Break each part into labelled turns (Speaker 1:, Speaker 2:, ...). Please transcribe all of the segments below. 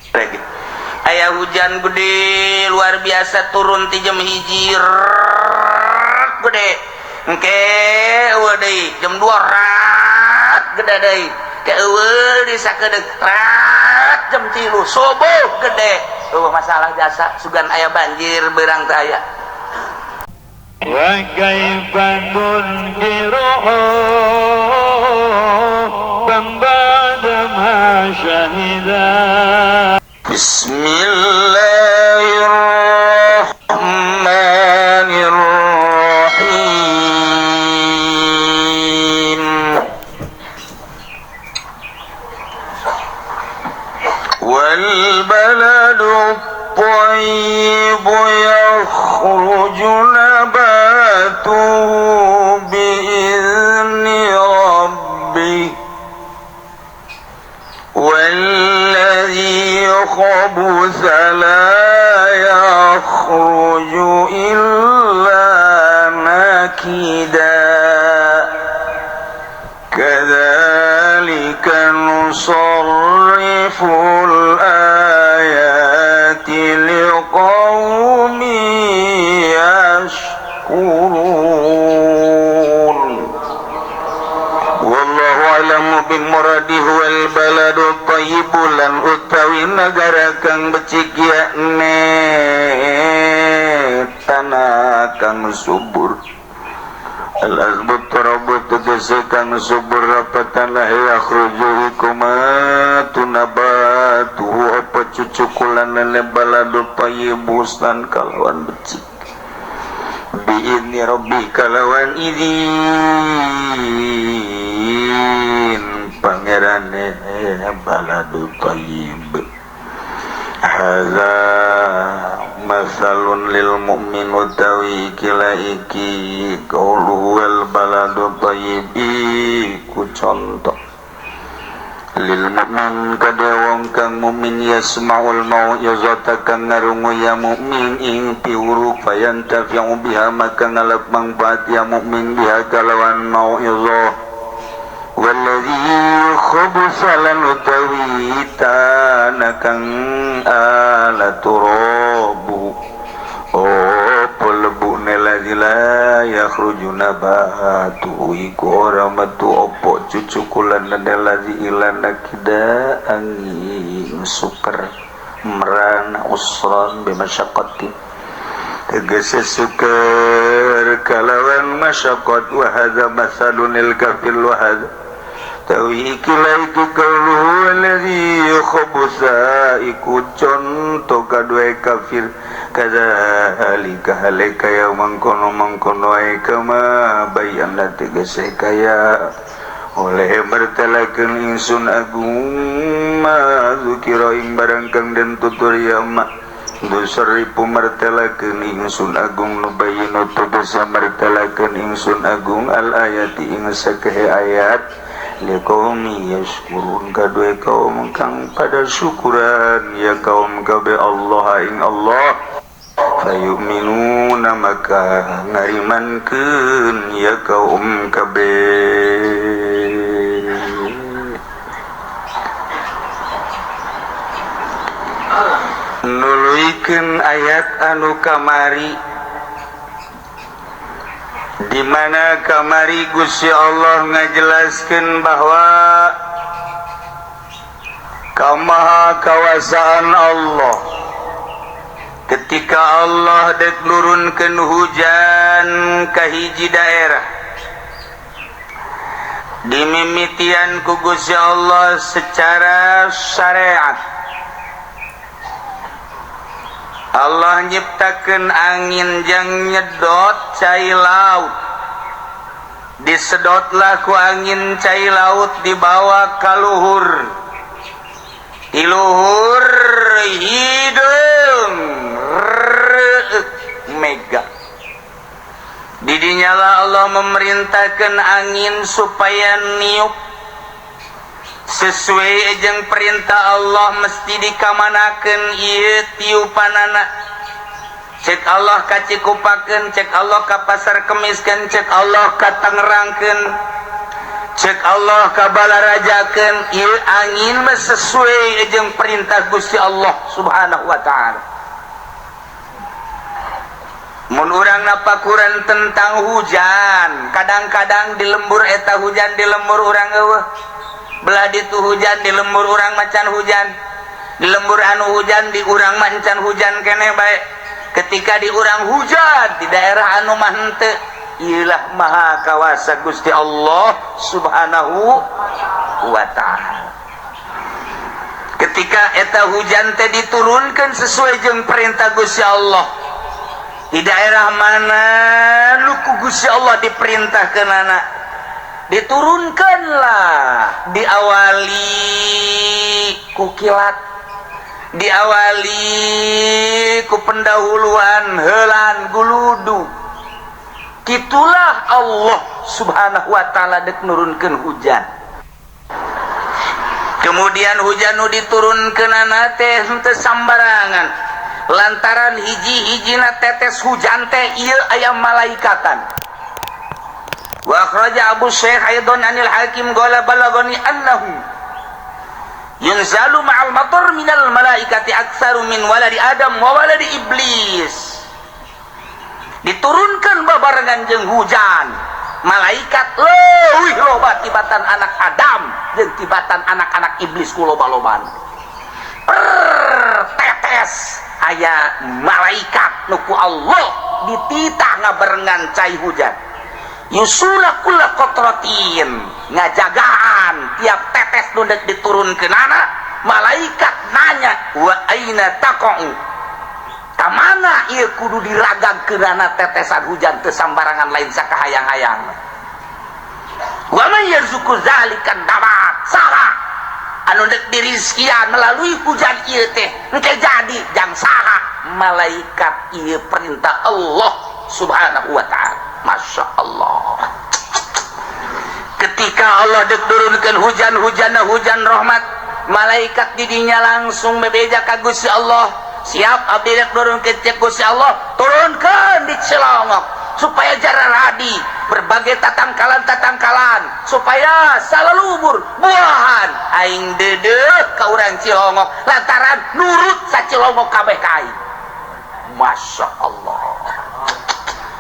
Speaker 1: Lagi aya hujan gede luar biasa turun ti jam 1 gede engke eueuh deui jam 2 rat gede deui ke eueuh di sakedeung rat jam 3 subuh gede eueuh masalah jasa sugan aya banjir beurang teh aya.
Speaker 2: Wa kaifa tunkiruhu ba'da ma syahida.
Speaker 1: Bismillahirrahmanirrahim. Wal baladu thayyibu yakhruju nabatuhu bi'izni rabbih والذي خبث لا يخرج إلا نكدا كذلك نصرف الآيات لقوم يشكرون. Wallahu a'lamu bimuradihi wal baladu thayyibu lan utawi nagara kang becik yakne tanah kang subur. Al azbu turabu tegese kang subur apa tanah yakhruju ikuma tunabatuhu apa cucukulan lele baladu thayyibu lan kalawan becik bi'izni rabbi kalawan izin pangerane baladu thayyib. Hadza masalun lil mu'min utawi kila iki qauluhu wal baladu thayyib iku contoh lil mu'min kada wong kang mu'min yasma'ul mau'izata kang ngarungu ya mu'min ing piwuru fayantafi'u biha maka ngalap manfaat ya mu'min biha kalawan mau'izah. Walladzi khabasa lan utawi tanah kang ala turabu oh pelebune ladzi la yakhruju nabatu iku ora metu opo cucukulan ladzi ilana kida angin suker merana usran bimasyaqqati tegese suker kalawan masyaqqat. Wa hadza masalunil kafir wa hadza tawi iki la iku kauluhu alladzi khabusa iku conto kadue kafir. Kadzalika halika ya mangkono mangkono ae kama bayana tegese kaya oleh mertelakeun ingsun agung ma zukira ing barang kang den tutur ya ma dusaripu martelakeun ingsun agung nubayinu tegese martelakeun ingsun agung al ayati ing sakehe ayat liqaumi yashkurun kadue kaum kang pada syukuran ya kaum kabe Allah ing Allah fayu'minuna maka ngarimankeun ya kaum kabe. Nuluikeun ayat anu kamari di mana kamari Gusti Allah ngajelaskeun bahwa kamaha kawasaan Allah ketika Allah dek nurunkeun hujan ka hiji daerah dimimitian ku Gusti Allah secara syariat. Allah nyiptakeun angin jang nyedot cai laut, disedotlah ku angin cai laut dibawa ka luhur, di luhur hideung reuk mega. Didinyalah Allah memerintahkan angin supaya niup sesuai jeung perintah Allah mesti dikamanakeun ieu tiupanana. Cek Allah ka Cikupakeun, cek Allah ka Pasar Kemiskeun, cek Allah ka Tangerangkeun, Cek Allah kabalarajakeun ieu angin mah sesuai jeung perintah Gusti Allah Subhanahu wa taala. Mun urang napakuran tentang hujan, kadang-kadang di lembur eta hujan di lembur urang eueuh. Belah ditu hujan di lembur urang macan hujan. Di lembur anu hujan di urang macan hujan keneh bae. Ketika di urang hujan di daerah anu mah henteu, ilah maha kawasa Gusti Allah Subhanahu wa ta'ala. Ketika eta hujan teh diturunkan sesuai jeung perintah Gusti Allah, di daerah mana nu ku Gusti Allah diperintahkeunana diturunkanlah, diawali ku kilat, diawali ku pendahuluan heulan guludu. Itulah Allah Subhanahu wa ta'ala dek nurunkeun hujan. Kemudian hujan nu diturunkeunana teh henteu sambarangan, lantaran hiji-hijina tetes hujan teh ieu aya malaikatan. Wa akhraja Abu Syekh aidan anil Hakim qala balagani annahu yunzalu ma'al matar minal malaikati aktsaru min waladi Adam wa waladi Iblis. Diturunkan babarengan jeung hujan malaikat leuwih loba tibatan anak Adam jeung tibatan anak-anak iblis ku loba-loban. Per tetes aya malaikat nu ku Allah dititah ngabarengan cai hujan. Yusuna kulla qatratin, ngajagaan tiap tetes nu deuk diturunkeunana malaikat nanya wa aina taqau, kamana ieu kudu diragagkeunana tetesan hujan teu sambarangan lain sakahayang-hayang. Wa may yarzuqu zalikan dabat, saha anu deuk dirizkian melalui hujan ieu teh engke jadi jang saha? Malaikat ieu perintah Allah Subhanahu wa ta'ala. Masya Allah. Ketika Allah dek turunkeun hujan-hujan hujan rahmat, malaikat didinya langsung bebeja ka Gusti Allah. Siap abdi dek turunkeun cek Gusti Allah, turunkeun di Cilongok supaya jararadi berbagai tatangkalan-tatangkalan supaya salalubur buahan aing deudeuh ka urang Cilongok lantaran nurut sa Cilongok kabeh ka aing. Masya Allah.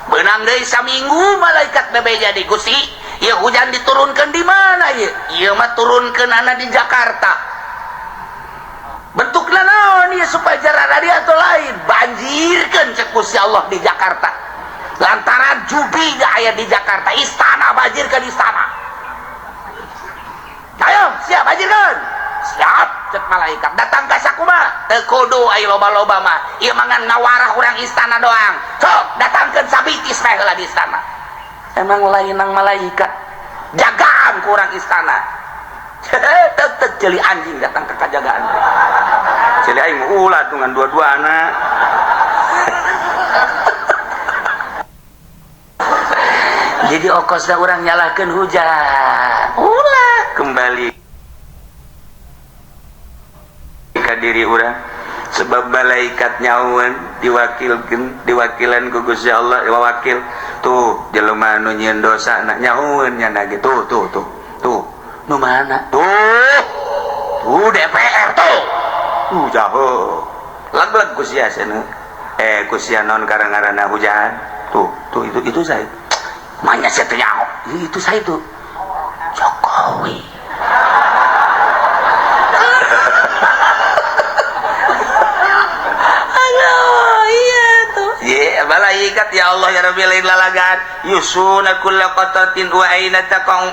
Speaker 1: Benang deui saminggu malaikat bebeja di Gusti, ieu hujan diturunkeun di mana ieu? Ieu mah turunkeunana di Jakarta. Bentukna naon ieu supaya jararadi atau lain? Banjirkeun cek Gusti Allah di Jakarta. Lantaran judi gak aya di Jakarta, istana banjirkeun istana. Ayo, siap banjirkeun. Siap cek malaikat. Datang ka sakumaha? Teu kudu aya loba-loba mah. Ieu mah ngan ngawarah urang istana doang. Sok datangkeun sabitis bae heula di istana. Emang lain nang malaikat. Jagaan ku urang istana. Tetep jeli anjing datang ke kajagaan. Jeli aing ulah tungan dua-duana. Jadi okosna urang nyalahkeun hujan. Ulah kembali ka diri urang sebab malaikat nyaun diwakilkeun diwakilan ku Gusti Allah wakil tuh jelema nu nyieun dosa na nyaun nya ge tuh tuh tuh tuh nu mana tuh tuh DPR tuh tuh jauh lag-lag ku sia cenah ku sia naon karang-ngaranna hujan tuh tuh itu saya manya sia teh nyaho itu saya tuh Jokowi. Aduh iya tuh ye malaikat ya Allah ya Rabbi lain lalagan yusuna kulla qatatin wa aina taqau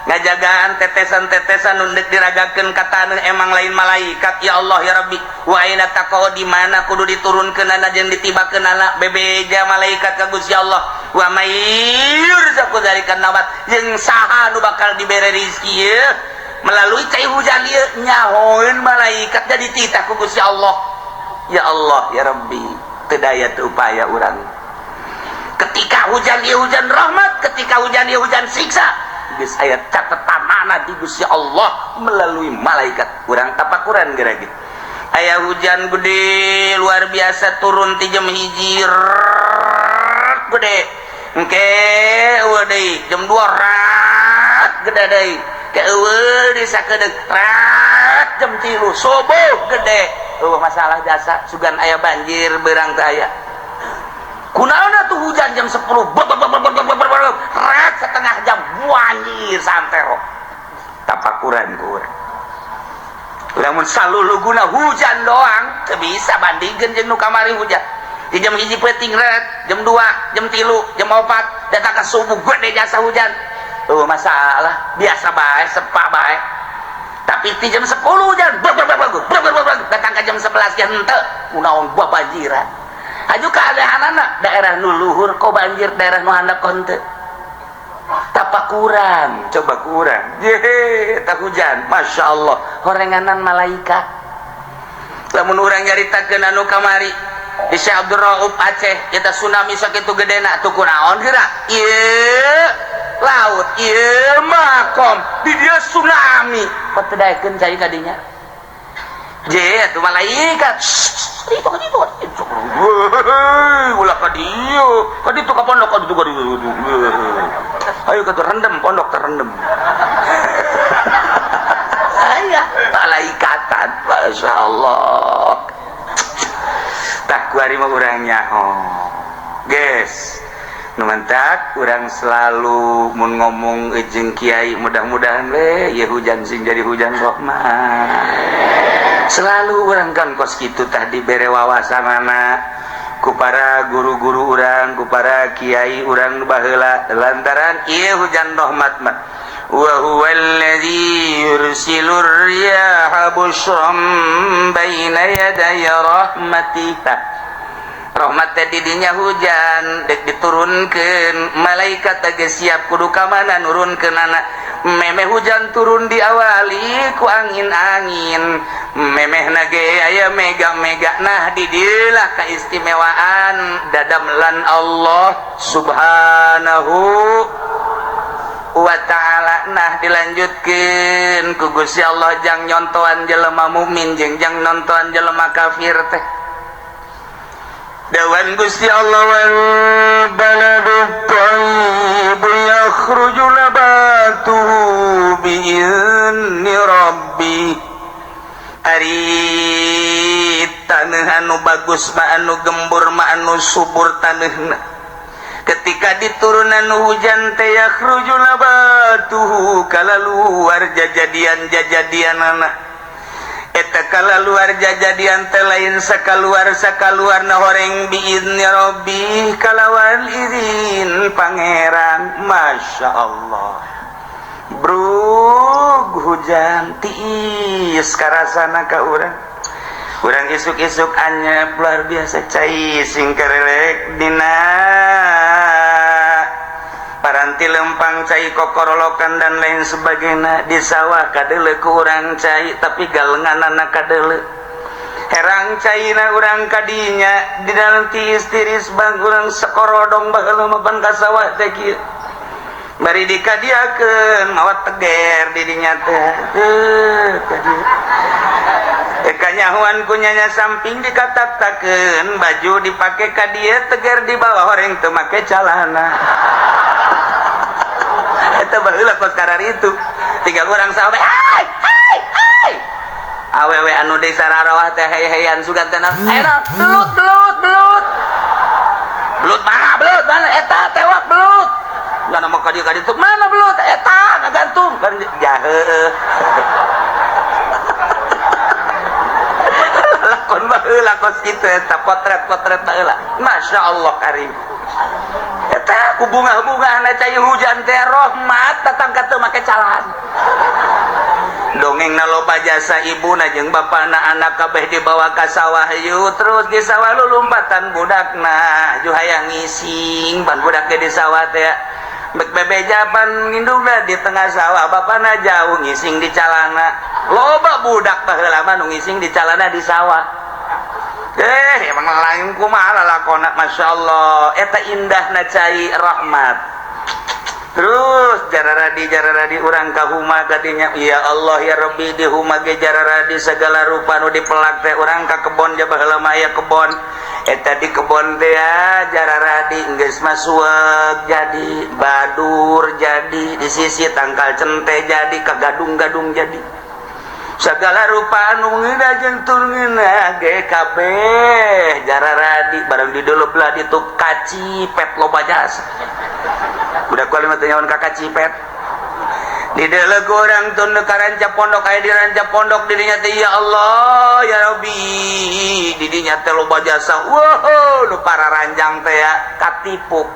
Speaker 1: ngajagaan tetesan-tetesan nu deuk diragakeun ka taneuh emang lain malaikat ya Allah ya Rabbi wa aina taqau di mana kudu diturunkeunana jeung ditibakeunana bebeja malaikat ka Gusti Allah wa may yurzaqu dzalikan nabat jeung saha nu bakal dibere rezeki ieu melalui cai hujan ieu nyahoeun malaikat jadi titah ku Gusti Allah. Ya Allah ya Rabbi teu daya teu upaya urang. Ketika hujan ieu hujan rahmat, ketika hujan ieu hujan siksa, geus aya catetanana di Gusti Allah melalui malaikat. Urang tapakuran geura gitu. Aya hujan gede luar biasa turun ti jam 1 gede. Engke eueuh deui jam 2 rat rat gede deui keueuh di sakedeung rat jam 3 subuh gede eueuh masalah jasa sugan aya banjir beurang teh aya kunaon atuh hujan jam 10 rat setengah jam banjir santero tapakuran ku urang lamun saluluguna hujan doang teu bisa bandingkeun jeung nu kamari hujan di jam 1 peuting ret jam 2 jam 3 jam 4 datang ke subuh gede jasa hujan oh masalah biasa bae sepak bae tapi di jam 10 hujan datang ke jam 11 ge henteu kunaon buah banjiran aju keanehanana daerah nu luhur kok banjir daerah nu handap kok henteu tapakuran coba kurang ye tak hujan Masya Allah horenganan malaikat lamun urang nyaritakeun anu kamari di Syekh Abdul Rauf Aceh eta tsunami sakitu gedena tuh kunaon geura ieu laut ieu makom di dieu tsunami kok teu daekeun cai ka dinya je atuh malaikat ribu ulah ka dieu ka ditu ka pondok ka ditu ka ditu ayo ka rendem pondok terendem aya malaikatan Masya Allah tah kuari mah urang nyaho guys nu mantak urang selalu mun ngomong jeung kiai mudah-mudahan we ieu hujan sing jadi hujan rahmat selalu urang kan kos kitu tah dibere wawasanana ku para guru-guru urang ku para kiai urang nu baheula lantaran ieu hujan rahmat mah wa huwallazi yursilur riyaha busyran baina yaday rahmatihi rahmat teh didinya hujan dek diturunkeun malaikat teh siap kudu ka mana nurunkeunana memeh hujan turun diawali ku angin-angin memehna ge aya mega-mega nah di dieulah kaistimewaan dadamelan Allah subhanahu wa ta'ala nah dilanjutkeun ku Gusti Allah jang nyontoan jelema mukmin jeung jang nontoan jelema kafir teh dawan Gusti Allah wal baladu thayyib yakhruju nabatuhu bi'izni rabbi ari taneuh anu bagus mah anu gembur mah anu subur taneuhna ketika diturunan hujan teh yakhruju nabatuhu kalaluar jajadian-jajadianana eta kalaluar jajadian teh lain sakaluar na horeng biizni rabbi kalawan izin pangeran Masya Allah brug hujan tiis karasana ka urang urang isuk-isuk anyep luar biasa cai sing karelek dina paranti lempang cai kokorolokan dan lain sebagainya di sawah kadele ku urang cai tapi galenganana kadele herang caina urang kadinya di dalam tiis-tiris bang urang sekorodong baheula mah pan ka sawah teh kieu bari dikadiakeun mawa teger di dinya teh teu kanyahuan kunyanya samping dikatak-takeun baju dipake ka dieu teger di bawah horeng teu make calana eta baheula kos karar itu tinggal urang sawah hai hai hai awewe anu desa rarawah teh hey-heyan sugan teh ayeuna belut belut belut belut mana belut mana eta tewak belut kana mah ka dieu ka ditu mana belut eta ngagantung kan jahe lakon baheula kos kitu eta potret-potret baheula Masya Allah karim eta ku bunga-bungahna cai hujan teh rahmat datang ka teu make calan dongengna loba jasa ibuna jeung bapana anak kabeh dibawa ka sawah yuk terus di sawah lulumpatan budakna ju hayang ngising ban budak ge di sawah teh bek bebejapan ngindungna di tengah sawah bapana jauh ngising di calana loba budak baheula mah nu ngising di calana di sawah emang lain kumaha lalakona Masya Allah eta indahna cai rahmat terus jararadi urang ka huma kadinya ya Allah ya Rabbi di huma ge jararadi segala rupa nu dipelak teh urang ka kebon ja baheula mah aya kebon Eta di kebon teh jararadi geus masuek jadi badur jadi di sisi tangkal cente jadi kagadung-gadung jadi segala rupa anu ngeunah jeung tur ngeunah ge kabeh jararadi barang dideuleub lah ditup kacipet loba jasa budak kuali mah teu nyawan ka kacipet di dalam orang tun ka ranca pondok aya di ranca pondok dirinya teh ya Allah ya Rabbi didinya teh loba jasa wow nu para ranjang teh ya katipu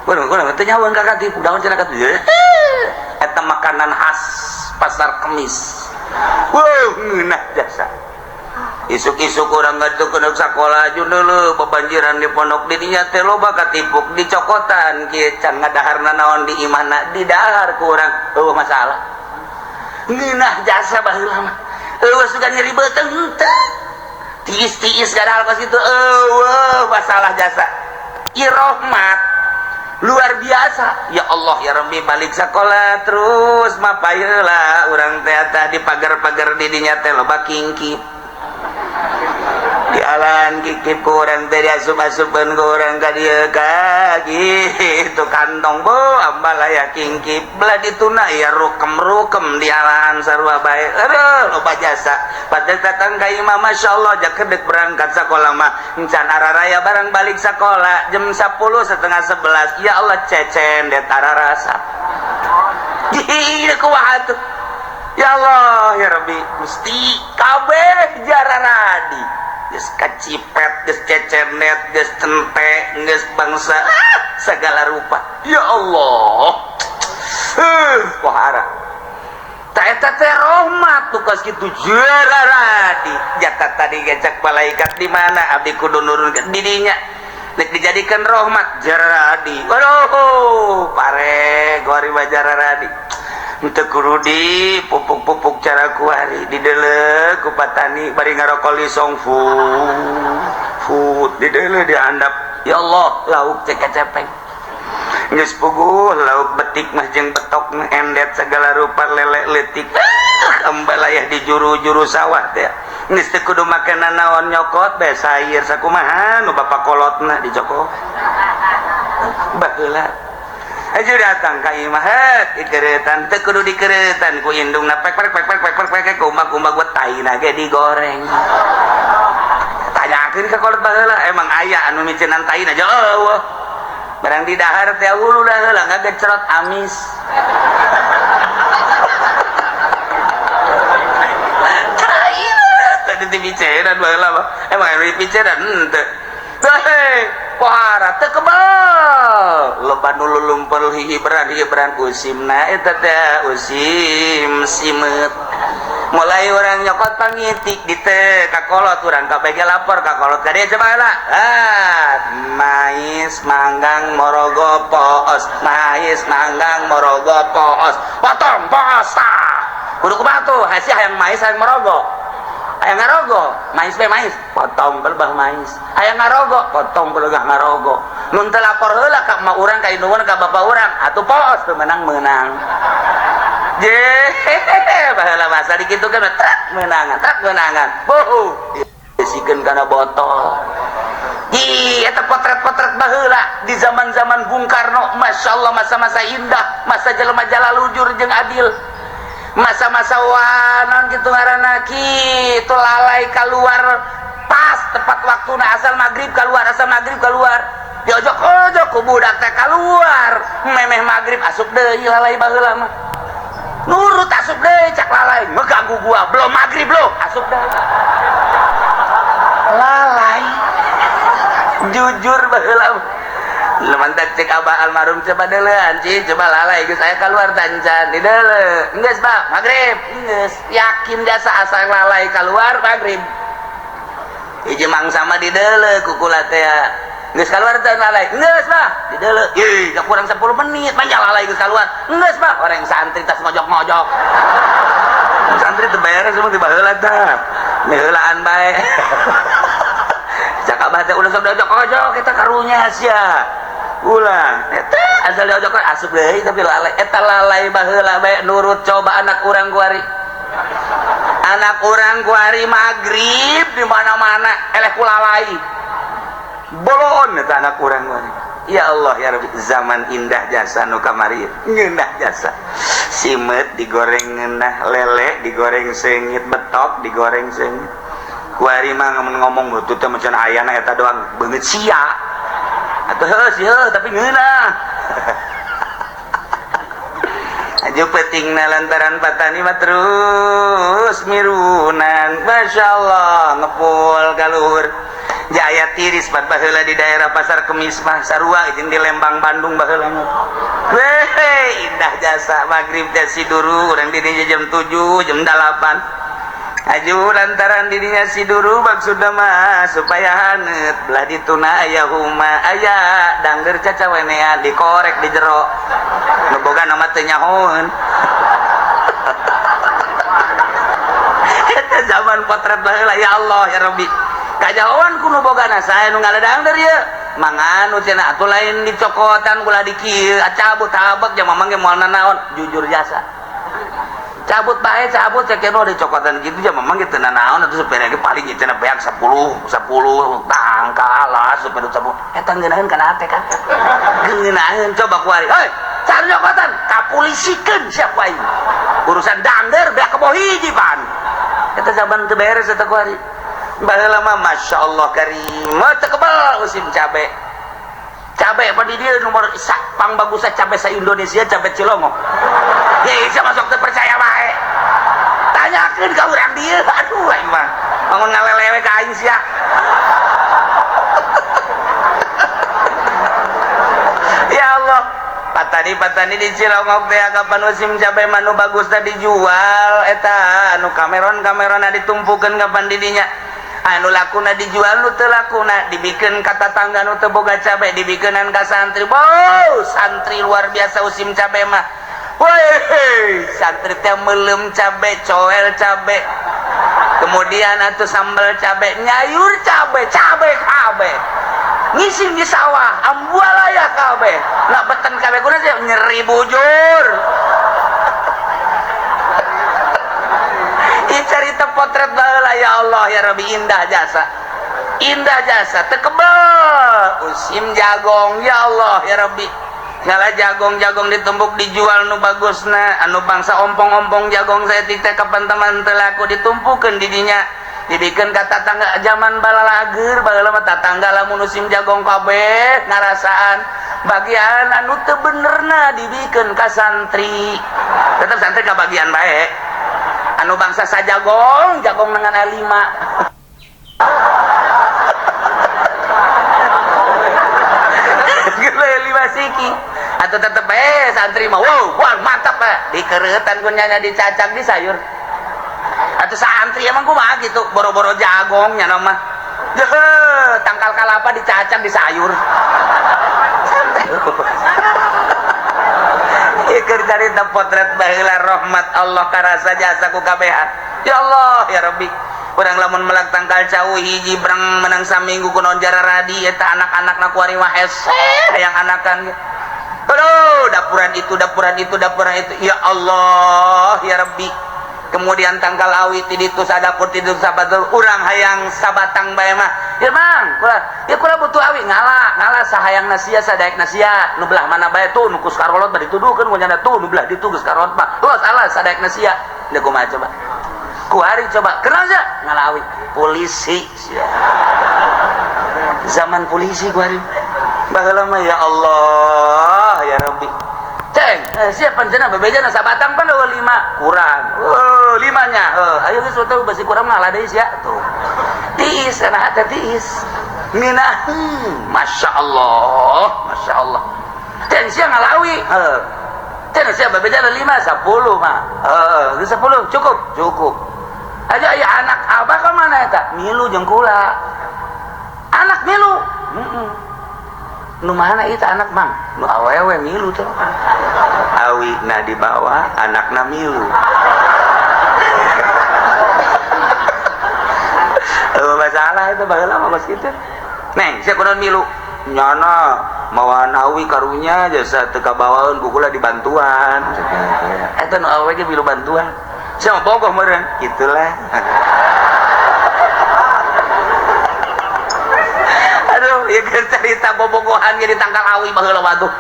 Speaker 1: urang teh nyawan ka katipu daun cenah katipu eta makanan khas pasar Kemis wow ngeunah jasa isuk-isuk urang ngadu ke sakola dulu bebanjiran di pondok didinya teh loba katipuk dicokotan kieu can ngadaharna naon di imahna di dahar ku urang eueuh masalah ngeunah jasa baheula mah eueuh sugan nyeri beuteung henteu tiis-tiis gadahal kos kitu eueuh masalah jasa irohmat luar biasa ya Allah ya Rabbi balik sekolah terus mapayeula urang teh tah di pagar-pagar didinya teh loba kingkip di alan kikip ku urang teh diasup-asupeun ku urang ka dieu ka gitu kantong bo ambalaya kingkip belah dituna ya rukem-rukem di alan sarua bae aduh loba jasa padahal datang ka imah masyaallah jakedek berangkat sakola mah encan araraya barang balik sakola jam 10 setengah 11 ya Allah cecen det ararasa gih kumaha tuh ya Allah ya Rabbi mesti kabeh jararadi geus kacipet geus cecenet geus cente geus bangsa segala rupa ya Allah wahara ta eta teh rahmat tuh kos kitu jararadi jata tadi gecak malaikat di mana abdi kudu nurun ke didinya nek dijadikan rahmat jararadi waduh pare gori jararadi teu kudu di pupuk-pupuk cara kuari dideuleu ku patani bari ngarokok lisong fut dideuleu dihandap ya Allah lauk cek cepeng geus puguh lauk betik mah jeung betok endet segala rupa lele leutik ambalayah di juru-juru sawah teh geus teu kudu make nanaon nyokot bae sayur sakumaha nu bapak kolotna dicokot baheula aja datang ka imah dikeretan teu kudu dikeretan ku indungna pek pek pek pek pek pek kumbak-kumbak buat taina ge digoreng tanyakeun ka kolot baheula emang aya anu micenan taina jauh barang di dahar teh hulu heula ngagecerot amis taina tadi dipicenan baheula mah emang anu dipicenan henteu pohara teu kebal loba nu lulumpel hihiberan usimna eta teh usim simeut mulai urang nyokot pangitik di teh ka kolot urang kabeh lapor ka kolot ka dieu coba heula ah mais manggang morogo poos mais manggang morogo poos potong poos tah kudu kumaha tuh hasi hayang mais hayang morogo hayang ngarogo mais be mais potong pelebah mais hayang ngarogo potong pelebah ngarogo mun teu lapor heula ka emak urang ka indung ka bapak urang atuh poos teu menang-menang je baheula masa dikitukeun truk menangan boh disikeun kana botol ih eta potret-potret baheula di zaman-zaman Bung Karno masyaallah masa-masa indah masa jelema jalalujur jeung adil masa-masa wanon gitu ngaranna kitu lalai keluar pas tepat waktuna asal maghrib keluar diojok-ojok ku budak teh keluar memeh maghrib asup deui lalai baheula mah nurut asup deui cak lalai ngeganggu gua belum maghrib lo asup deui lalai jujur baheula Lemantak cek abah almarhum coba deuleun ci coba lalai geus aya keluar tancan di deuleu geus bah maghrib geus yakin jasa asal lalai keluar maghrib hiji mangsa mah di deuleu kukula teh geus keluar teh lalai geus bah di deuleu ih kurang 10 menit manja lalai geus keluar geus bah orang santri tas ngojok-ngojok santri teu beres semua ti baheula tah miheulaan bae cak abah teh ulah sok diojok-ojok eta karunya sia ulah eta asal diojok asup deui tapi lalai eta lalai baheula bae nurut coba anak urang kuari Anak urang ku hari maghrib di mana-mana eleh kulalai. Bolon eta anak urang kuari. Ya Allah ya Rabbi, zaman indah jasa nu kamari ngeunah jasa. Simet digoreng ngeunah, lele digoreng seungit, betok digoreng seungit. Kuari mah ngomong teu teh macan ayana eta doang beungeut sia. Atuh heuh sih heuh tapi ngeunah. Aju petingna lantaran patani mah terus mirunan. Masya Allah ngepul ka luhur. Jaya tiris pat baheula di daerah Pasar Kemis mah sarua jeung di Lembang Bandung baheula mah. Weh, indah jasa magrib teh siduru urang di dinya jam 7, jam 8. Aju lantaran dirinya siduru maksudna mah supaya haneut belah dituna aya huma aya dangger cacawenean dikorek di jero. Nu boga nama teu nyahoeun. Eta zaman potret baheula ya Allah ya Rabbi. Kajahoan ku nu bogana sae nu ngaledangder ieu. Manganu cenah atuh lain dicokotan ulah di kieu cabut tabek ja mamang ge moal nanaon jujur jasa. Cabut bae cabut cek nu dicokotan kitu ja mamang ge teu nanaon atuh supir ge paling cenah beak 10 10 tangkal lah supir 10. Eta ngeunaheun kana hate kan. Ngeunaheun coba ku ari. Hei, cari cokotan kapulisikeun siap aing. Urusan dangder beak kebo hiji pan. Eta zaman teu beres eta ku ari. Baheula mah Masya Allah karim teu kebel musim cabe. Cabe apa di dieu nomor pang bagusna cabe sa Indonesia cabe Cilongok. Ye sia masuk teu percaya wae. Tanyakeun ka urang dieu aduh aing mah. Bangun ngalelewe ka aing sia. Ya Allah, patani-patani di Cilongok teh kapan musim cabe mah nu bagusna dijual eta anu kameron-kamerona ditumpukeun kapan di dinya. Anu lakuna dijual nu teu lakuna dibikeun ka tatangga nu teu boga cabe dibikeunan ka santri. Wow, santri luar biasa musim cabe mah. Woi, santri teh meuleum cabe, coel cabe. Kemudian atuh sambal cabe, nyayur cabe, cabe kabeh. Ngising di sawah, ambualaya kabeh. Nah beten kabeh kuna sih nyeri bujur. Cerita potret baheula ya Allah ya Rabbi indah jasa. Indah jasa teu kebel musim jagong ya Allah ya Rabbi. Ngala jagong-jagong ditumbuk dijual nu bagusna anu bangsa ompong-ompong jagong saeutik teh kapan teman teu laku ditumpukeun di dinya. Dibikeun ka tatangga zaman balalager baheula mah tatangga lamun musim jagong kabeh ngarasaan bagian anu teu benerna dibikeun ka santri. Tetep santri ka bagian bae. Anu bangsa sajagong, jagong dengan A5. Gila 5 siki. Atau tetep santri mah, wow, wah mantap eh. Dikeretan ku nyanya dicacak di sayur. Atau santri emang kumaha gitu, boro-boro jagong nya mah. Jeuh, tangkal kalapa dicacak di sayur. Santai. Ieu carita potret baheula rahmat Allah karasa jasa ku kabehan. Ya Allah ya Rabbi. Urang lamun melak tangkal cau hiji breng menang saminggu kunaon jararadi eta anak-anakna ku ari mah hese hayang anakan. Aduh, dapuran itu, dapuran itu, dapuran itu. Ya Allah ya Rabbi. Kemudian tangkal awi ti ditu sadapur ti ditu sabatur urang hayang sabatang bae mah. Ya Mang, kula ya kula butuh awi ngala, ngala sahayang nasia sadaek nasia. Nu belah mana bae tuh nu kus karolot bari dituduhkeun ku nyana tuh nu belah ditu geus karolot mah. Los alas sadaek nasia. Deuk kumaha coba. Ku hari coba kenal sia ngala awi polisi sia. Zaman polisi ku hari. Baheula mah ya Allah ya Rabbi. Ceng, siapa cenah bebejana sabatang pan eueuh 5 kurang. Heuh, limanya. Heuh, ayo geus teu basi kurang ngalah deui sia tuh. Tiis kana hate tiis. Ngeunah, Masya Allah, Masya Allah. Ceng sia ngalawi. Heuh. Ceng sia bebejana 5 10 mah. Heuh, geus 10 cukup, cukup. Aja aya anak abah ka mana eta? Milu jeung kula. Anak milu. Heeh. Nu mana itu anak mang? Nu awewe milu tuh. Awi na dibawa, anakna milu. Masalah itu baheula mah geus kitu. Neng, sia kunaon milu? Nyana mawan awi karunya jasa teu kabawaeun ku kula dibantuan. Eta nu awewe ge milu bantuan. Sama bogoh meureun gitulah. Aduh, ieu keur carita bobogohan ge di tangkal awi baheula waduh.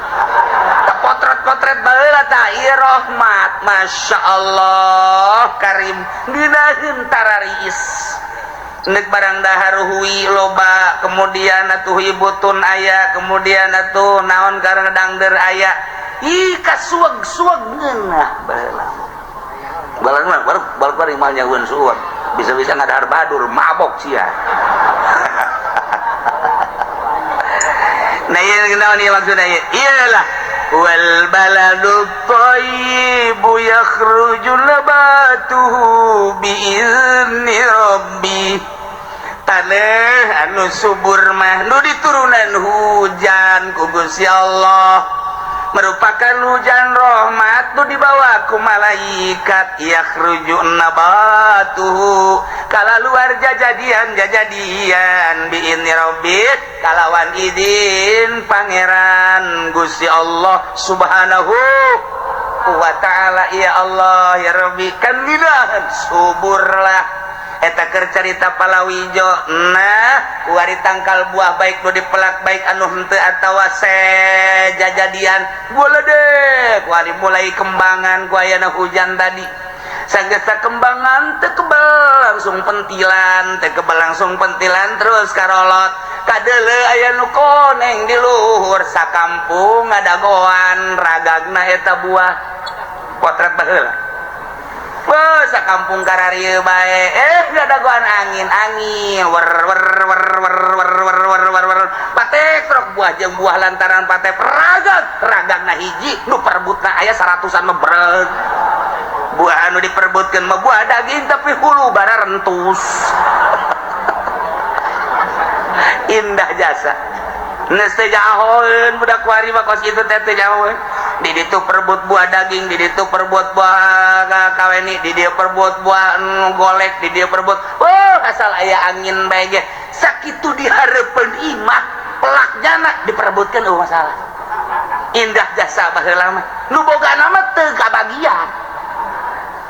Speaker 1: Potret-potret baheula tah ieu rahmat, Masya Allah karim ngeunaheun tarariis. Nek barang dahar hui loba, kemudian atuh ibutun aya, kemudian atuh naon karena dangder aya. Ih kasueg-sueg ngeunah baheula. Balang balang balang mal nyahueun sueg. Bisa-bisa ngadahar badur mabok sia. Nah ieu naon ieu maksudna ieu? Iyalah wal baladu thayyibu yakhruju nabatuhu bi'izni rabbi. Tanah anu subur mah nu diturunan hujan ku Gusti Allah, merupakan hujan rahmat nu dibawa ku malaikat. Yakhruju nabatuhu kalaluar jajadian jajadian bi'izni rabbi, kalawan izin pangeran Gusti Allah Subhanahu wa ta'ala. Ya Allah ya Rabbi, kan ngeunaheun suburlah eta keur carita palawijo. Nah kuari tangkal buah baik nu dipelak baik anu henteu atawa sejajadian boledek kuari mulai kembangan ku ayana hujan tadi. Sanggeus kembangan teu kebel langsung pentilan, teu kebel langsung pentilan terus karolot kadeuleu aya nu koneng di luhur sakampung ngadagoan ragagna eta buah potret baheula. Wah, sakampung kararieu bae ngadagoan angin angin wer wer wer wer wer wer wer wer wer patek trok buah jeung buah lantaran patek ragag ragagna hiji nu perebutna aya 100-an mah breg. Buah anu diperebutkeun mah buah daging tapi hulu bara rentus. Indah jasa. Geus teh jahoeun budak kuari mah kos kitu teh teh jahoeun. Di ditu perebut buah daging, di ditu perebut buah kaweni, di dieu perebut buah golek, di dieu perebut. Wah, asal aya angin bae ge. Sakitu dihareupeun imah pelak jana diperebutkeun eueuh masalah. Indah jasa baheula mah. Nu bogana mah teu kabagian.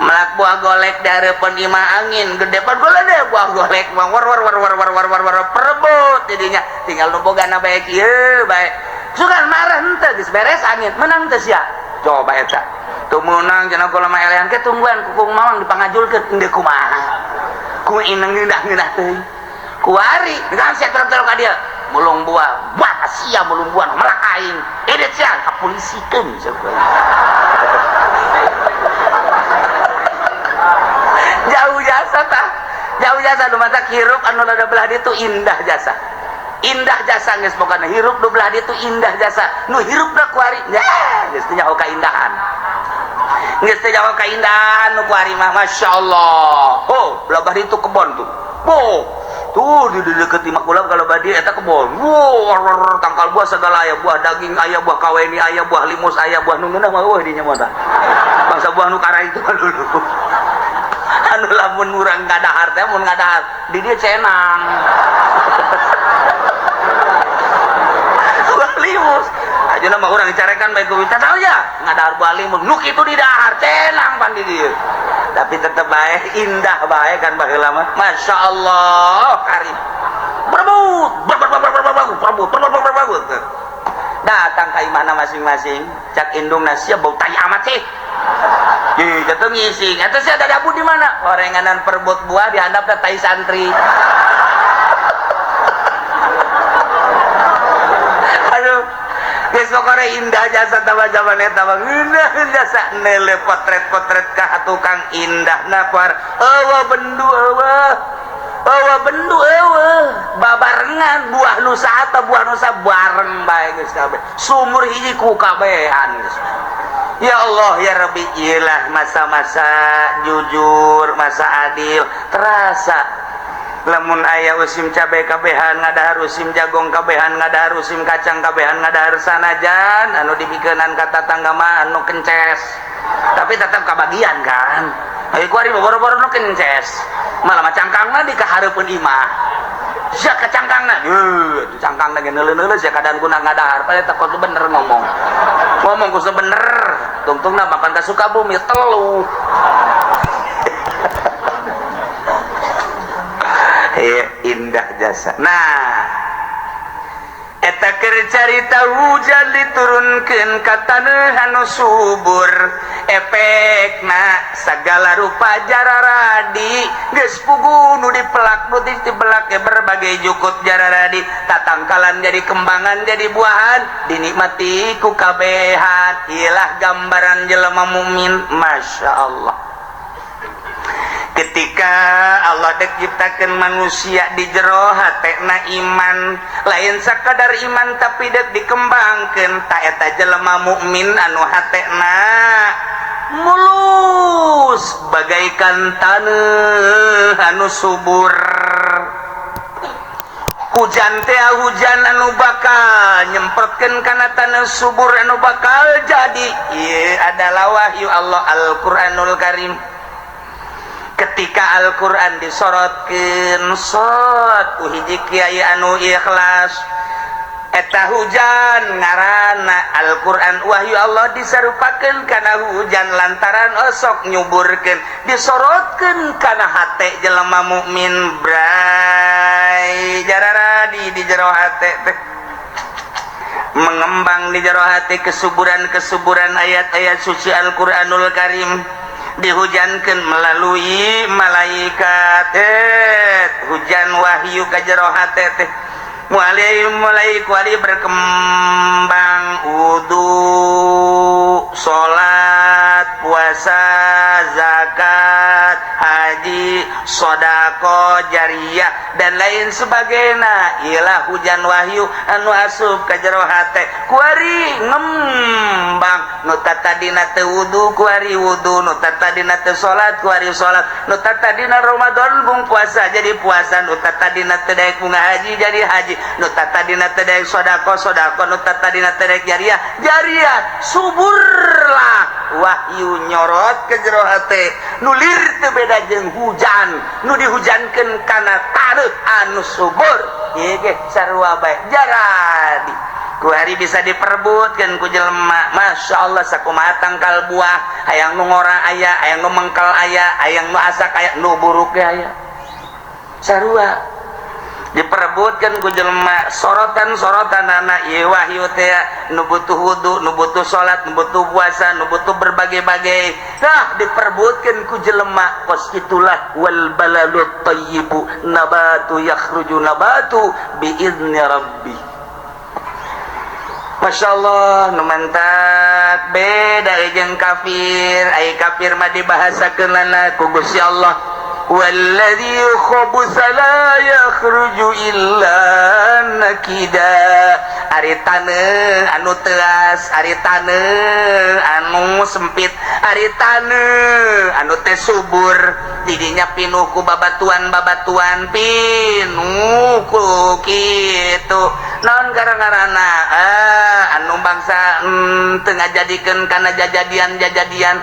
Speaker 1: Melak buah golek di hareupeun imah angin gede pan golek buah golek mah war war war war war war war war perebut jadinya tinggal nu bogana bae kieu bae. Sugan marah henteu geus beres angin menang teu sia. Coba eta. Teu meunang cenah kula mah elehan ke tungguan kukung mawang dipangajulkeun endeu kumaha. Ku ineng ngeunah-ngeunah teuing. Kuari dengan sia terok-terok ka dieu. Mulung buah, buah sia mulung buah melak aing. Edet sia kapolisikeun sia. Jauh jasa tah. Jauh jasa nu matak hirup anu rada belah ditu indah jasa. Indah jasa geus pokona hirup nu belah ditu indah jasa. Nu hirupna kuari geus teu nyaho kaindahan. Geus teu nyaho kaindahan nu kuari mah masyaallah. Oh, belah ditu kebon tuh. Boh, tuh di deukeut imah kula kalau badi eta kebon. Wow, tangkal buah segala aya, buah daging aya, buah kaweni aya, buah limus aya, buah nu ngeunah mah eueuh dinya mah tah. Bangsa buah nu kara itu mah dulu. Anu lamun urang ngadahar teh mun ngadahar di dieu cenang. Buah limus. Ajeuna mah urang dicarekan bae ku tahu ya ngadahar buah limus nu kitu di dahar cenang pan di dieu. Tapi tetep bae indah bae kan baheula mah. Masya Allah karim. Berebut, berebut, berebut, berebut. Datang ka imahna masing-masing, cak indungna sia bau tai amat sih. Ih, jatuh ngising. Eta sia ada dabu di mana? Orenganan perebut buah dihandap teh tai santri. Aduh, geus pokona indah jasa tambah zaman eta mah ngeunah jasa neuleuh potret-potret ka tukang indahna par. Eueuh bendu eueuh. Eueuh bendu eueuh. Babarengan buah nusa atau buah nusa bareng bae geus kabeh. Sumur hiji ku kabehan geus. Ya Allah ya Rabbi, iyalah masa-masa jujur, masa adil terasa. Lamun aya usim cabe kabehan ngadahar usim jagong kabehan ngadahar usim kacang kabehan ngadahar sanajan anu dibikeunan ka tatangga mah anu kences. Tapi tetap kabagian kan. Ayo kuari boro-boro nu kences. Malah mah cangkangna di kahareupeun imah. Sia ka cangkangna. Heuh, cangkangna ge neuleuh-neuleuh sia kadan kuna ngadahar. Padahal teh kudu bener ngomong. Ngomong kudu bener. Tungtungna mapan ka Sukabumi telu. Ieu indah jasa. Nah, eta keur carita hujan diturunkeun ka taneuh anu subur, efekna sagala rupa jararadi geus puguh nu dipelak, nu dipelak berbagai jukut jararadi, tatangkalan jadi kembangan, jadi buahan, dinikmati ku kabehan. Ilah gambaran jelema mukmin, Masya Allah. Ketika Allah dek ciptakeun manusia di jero hatena iman, lain sakadar iman tapi dek dikembangkeun, ta eta jelema mukmin anu hatena mulus bagaikan taneuh anu subur. Hujan teh hujan anu bakal nyemprotkeun kana taneuh subur anu bakal jadi. Ieu adalah wahyu Allah, Al-Qur'anul Karim. Ketika Al-Quran disorotkeun sot ku hiji kiai anu ikhlas, eta hujan ngaranna Al-Quran, wahyu Allah disarupakeun kana hujan lantaran osok nyuburkeun, disorotkeun kana hate jelema mukmin, bray, jararadi di jero hate teh mengembang di jero hate kesuburan-kesuburan ayat-ayat suci Al-Quranul Karim, dihujankan melalui malaikat. Hujan wahyu ka jero hate teh mulai mulai kuali berkembang wudu, salat, puasa, zakat, haji, sodako jariah, dan lain sebagainya. Ialah hujan wahyu anu asup ka jero hate, kuari ngembang. Nu tadina teu wudu kuari wudu, nu tadina teu salat kuari salat, nu tadina Ramadan bung puasa jadi puasa, nu tadina teu daek bunga haji jadi haji, nu tadina teu daek sodako sodako, nu tadina teu daek jariah jariah. Suburlah wahyu nyorot ke jero hate, nu lir teu beda jeung hujan nu dihujankeun kana taneuh anu subur. Ieu ge sarua bae jaradi ku hari bisa diperebutkeun ku jelema. Masya Allah, sakumaha tangkal buah, hayang nu ngora aya, hayang nu mengkel aya, hayang nu asak aya, nu buruk ge aya, sarua diperebutkan ku jelema. Sorotan-sorotan anak ieu wahyu teh nu butuh wudu, nu butuh salat, nu butuh puasa, nu butuh berbagai-bagai. Nah, diperebutkan ku jelema kos itulah. Wal balalut thayyibu nabatu yakhruju nabatu bi idzni rabbi. Masya Allah, nu mantak beda jeung kafir. Ai kafir mah dibahasakeun lana ku Gusti Allah, walladzi khabutsa la yakhruju illa nakida. Ari taneuh anu teas, ari taneuh anu sempit, ari taneuh anu teh subur, didinya pinuh ku babatuan-babatuan, pinuh ku kitu naon gara-garana anu bangsa teu ngajadikeun kana jajadian-jajadian,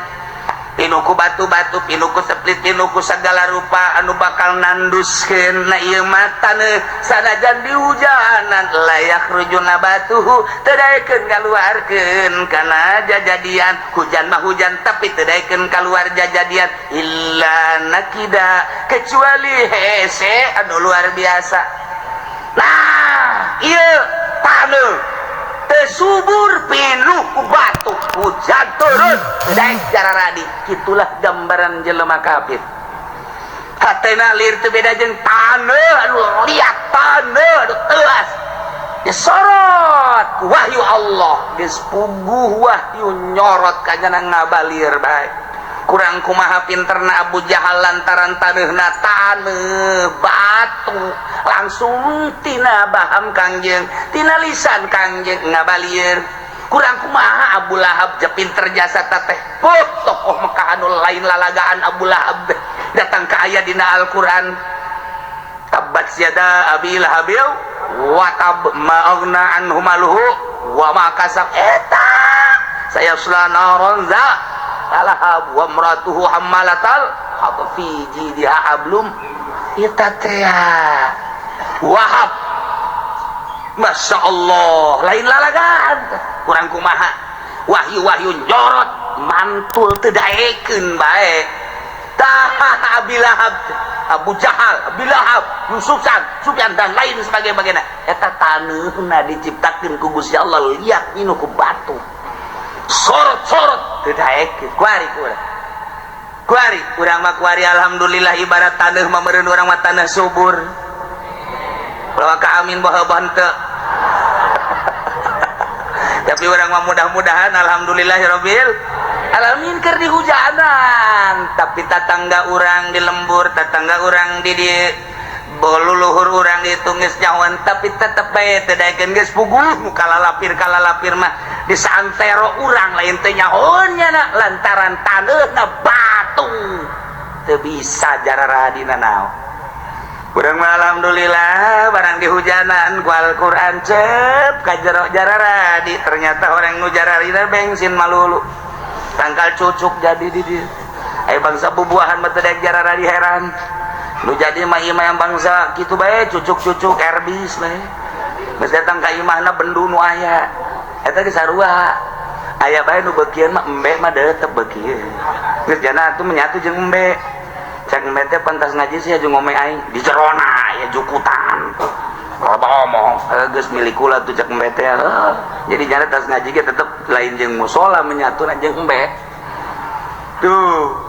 Speaker 1: pinuh ku batu-batu, pinuh ku seplit, pinuh ku segala rupa anu bakal nanduskeun. Na ieu mah taneuh sanajan dihujanan la yakhruju nabatuhu, teu daekeun ngaluarkeun kana jajadian. Hujan mah hujan tapi teu daekeun kaluar jajadian, illa nakida, kecuali hese anu luar biasa. Nah, ieu taneuh teu subur, pinuh ku batu, hujan turun daek jararadi. Itulah gambaran jelema kafir, hatena lir teu beda jeung taneuh anu liat, taneuh anu teuas. Disorot ku wahyu Allah, geus puguh wahyu nyorot kanyana ngabalir bae. Kurang kumaha pinterna Abu Jahal, lantaran taneuhna taneuh batu, langsung tina baham Kangjeng, tina lisan Kangjeng ngabalir. Kurang kumaha Abu Lahab je pinter jasa teteh. Puh, tokoh Mekah anu lain lalagaan Abu Lahab teh. Datang ke ayat dina Al-Qur'an, tabbat yada abi lahabil wa tab ma aghna anhu maluhu wa ma kasab, eta sayasla naron za alahab wa imratuhu hammalatal hatab fi jidiha hablum. Eta teh Wahab, Masya Allah, lain lalagaan. Kurang kumaha wahyu-wahyu nyorot mantul teu daekeun bae. Tah, Abi Lahab Abu Jahal, Abi Lahab, Yusuf San, Sufyan dan lain sebagainya. Eta taneuhna diciptakeun ku Gusti Allah liat ninu ku batu. Sorot-sorot teu daekeun kuari ku urang. Kuari urang mah kuari alhamdulillah ibarat taneuh mah meureun urang mah taneuh subur. Ulah ka amin baha henteu. Tapi urang mah mudah-mudahan alhamdulillahirabbil alamin keur dihujanan, tapi tatangga urang di lembur, tatangga urang di luluhur urang di tungis nyawan, tapi tetep bae teu daekeun geus puguh nu kalalapir mah di saantero urang lain teh nyahoon nya lantaran taneuhna batu teu bisa jararadina naon. Urang mah alhamdulillah barang dihujanan ku Al-Qur'an cep ka jero jararadi, ternyata orang nu jararina bensin malulu tangkal cucuk jadi di dieu. Aya bangsa bubuahan mah teu daek jararadi heran. Nu jadi mah ieu mah yang bangsa kitu bae cucuk-cucuk erbis bae. Geus datang ka imahna bendu nu aya. Eta ge sarua. Aya bae nu beukieun mah embe mah tetep beukieun. Geus jana atuh menyatu jeung embe. Cek embe teh pantas ngaji sih jeung ngome aing di jerona aya jukutan. Loba omong, geus milik kula tuh cek embe teh. Jadi jana tas ngaji ge tetep lain jeung musola menyatu jeung embe. Tuh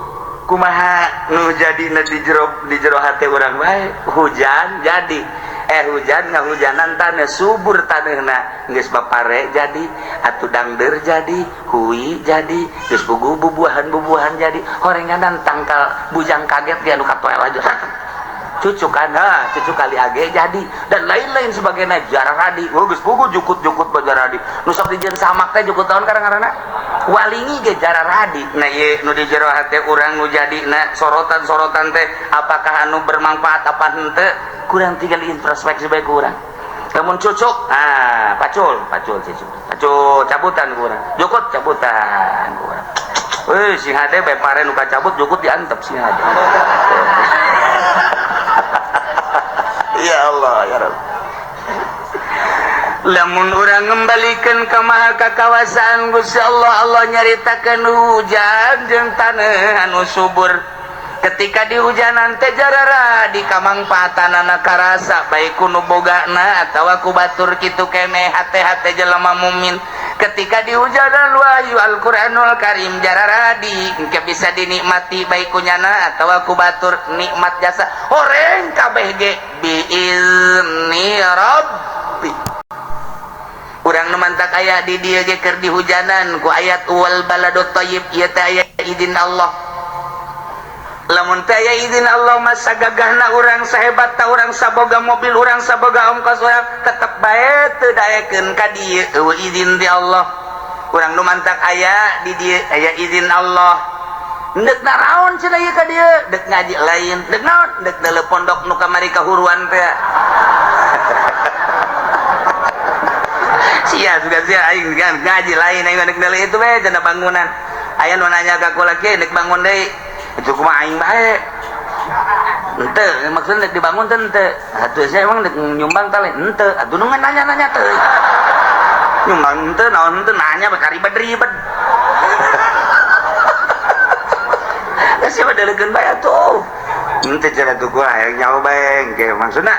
Speaker 1: kumaha nu jadina di jero hate urang bae hujan jadi hujan ngahujanan tanah subur tanahna geus bapare jadi atuh dangder jadi hui jadi geus puguh bubuahan-bubuahan jadi horenganan tangkal bujang kaget ge anu katoel aja cucuk kan cucuk kali age jadi dan lain-lain sebagainya jararadi oh geus puguh jukut-jukut bajaradi nu sok dijieun samak teh jukut tahun karang-karangna walingi ge jararadi. Nah ieu nu di jero hate urang nu jadina sorotan-sorotan teh apakah anu bermanfaat apa henteu kurang tinggal introspeksi bae kurang. Lamun cucuk pacul pacul cucuk pacul cabutan kurang jukut cabutan kurang. Weh sing hade bae pare nu kacabut jukut diantep sing hade. Ya Allah ya Rabb. Lamun urang ngembalikan ke maha kakawasaan Gusti Allah, Allah nyaritakeun hujan jeung taneuh anu subur. Ketika di hujanan teh jarara di kamangpaatanana karasa baik ku nu bogana atawa ku batur kitu keneh hate-hate jelema mukmin. Ketika di hujanan wahyu Al-Qur'anul Karim jararadi engke bisa dinikmati baik ku nyana atawa ku batur nikmat jasa horeng kabeh ge biizni rabbi. Urang nu mantak aya di dieu ge keur dihujanan ku ayat wal baladut thayyib ieu teh aya izin Allah. Lamun teh aya izin Allah masa gagahna urang sahebat ta urang saboga mobil urang saboga ongkos urang tetep bae teu daekeun ka dieu eueuh izin ti Allah. Urang nu mantak aya di dieu aya izin Allah. Deuk naraon cenah ieu ka dieu? Deuk ngaji lain, deuk naon? Deuk deuleu pondok nu kamari kahuruan teh. Sia sudah sia aing ngaji lain aing deuk deuleu itu bae cenah bangunan. Aya nu nanya ka kula kieu deuk bangun deui. Itu kumaha aing bae. Henteu, maksudna deuk dibangun teh henteu. Atuh sia emang deuk nyumbang tah lain henteu. Atuh nu nanya-nanya teh. Nyumbang henteu naon henteu nanya bae karibet-ribet. Sia mah deuleukeun bae atuh. Henteu cenah tuh gua hayang nyaho bae engke maksudna